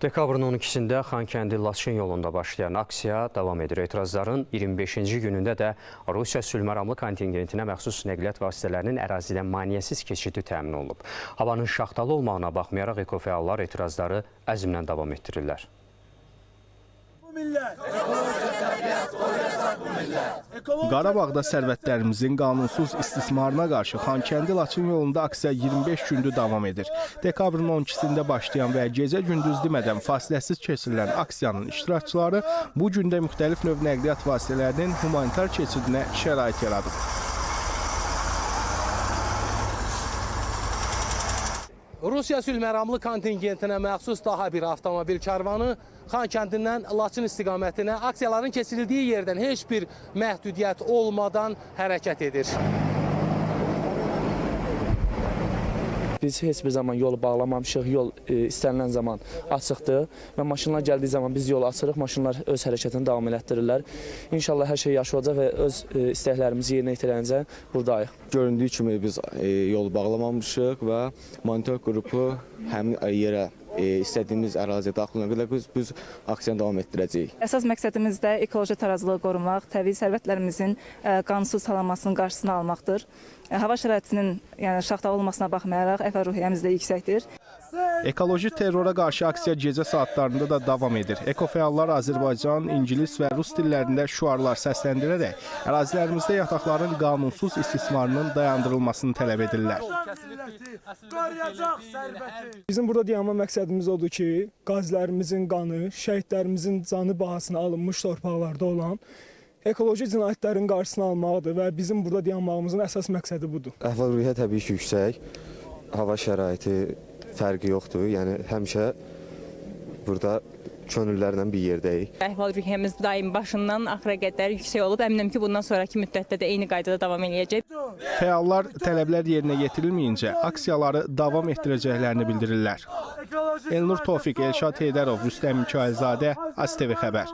Dekabrın 12-sində Xankəndi Laçın yolunda başlayan aksiya davam edir. Etirazların 25-ci günündə də Rusiya sülhməramlı kontingentinə məxsus nəqliyyat vasitələrinin ərazidən maneəsiz keçidi təmin olunub. Havanın şaxtalı olmağına baxmayaraq ekofəallar etirazları əzmlə davam etdirirlər. Qarabağda sərvətlərimizin qanunsuz istismarına qarşı Xankəndi Laçın yolunda aksiya 25 gündür davam edir. Dekabrın 12-sində başlayan və gecə-gündüz demədən fasiləsiz keçirilən aksiyanın iştirakçıları bu gündə müxtəlif növ nəqliyyat vasitələrinin humanitar keçidinə şərait yaradıb. Rusiya sülhməramlı kontingentinə məxsus daha bir avtomobil karvanı Xankəndindən Laçın istiqamətinə aksiyaların keçirildiyi yerdən heç bir məhdudiyyət olmadan hərəkət edir. Biz heç bir zaman yolu bağlamamışıq. Yol istənilən zaman açıqdır və maşınlar gəldiyi zaman biz yolu açırıq, maşınlar öz hərəkətini davam elətdirirlər. İnşallah hər şey yaxşı olacaq və öz istəklərimizi yerinə yetirəncə buradayıq. Göründüyü kimi biz yolu bağlamamışıq və monitor qrupu həmin yerə istədiyimiz əraziyə daxil olana qədər biz aksiyanı davam etdirəcəyik. Əsas məqsədimiz də ekoloji tarazlığı qorumaq, təbii sərvətlərimizin qanunsuz talanmasının qarşısını almaqdır. Hava şəraitinin, yəni şaxtalı olmasına baxmayaraq əhval-ruhiyyəmiz də yüksəkdir. Ekoloji terrora qarşı aksiya gecə saatlarında da davam edir. Ekofəallar Azərbaycan, ingilis və rus dillərində şüarlar səsləndirərək ərazilərimizdə yataqların qanunsuz istismarının dayandırılmasını tələb edirlər. Bizim burada dayanma məqsədimiz odur ki, qazilərimizin qanı, şəhidlərimizin canı bahasına alınmış torpaqlarda olan ekoloji cinayətlərin qarşısını almaqdır və bizim burada dayanmağımızın əsas məqsədi budur. Əhval-ruhiyyə təbii ki, yüksək. Hava şəraiti fərqi yoxdur. Yəni həmişə burada könüllərlə bir yerdəyik. Əhval-ruhiyyəmiz daim başından axıra qədər yüksək olub. Əminəm ki, bundan sonrakı müddətdə də eyni qaydada davam eləyəcək. Fəallar tələblər yerinə yetirilməyincə aksiyaları davam etdirəcəklərini bildirirlər. Elnur Tofiq, Elşad Heydərov, Rüstəm Mikayılzadə, ASTV xəbər.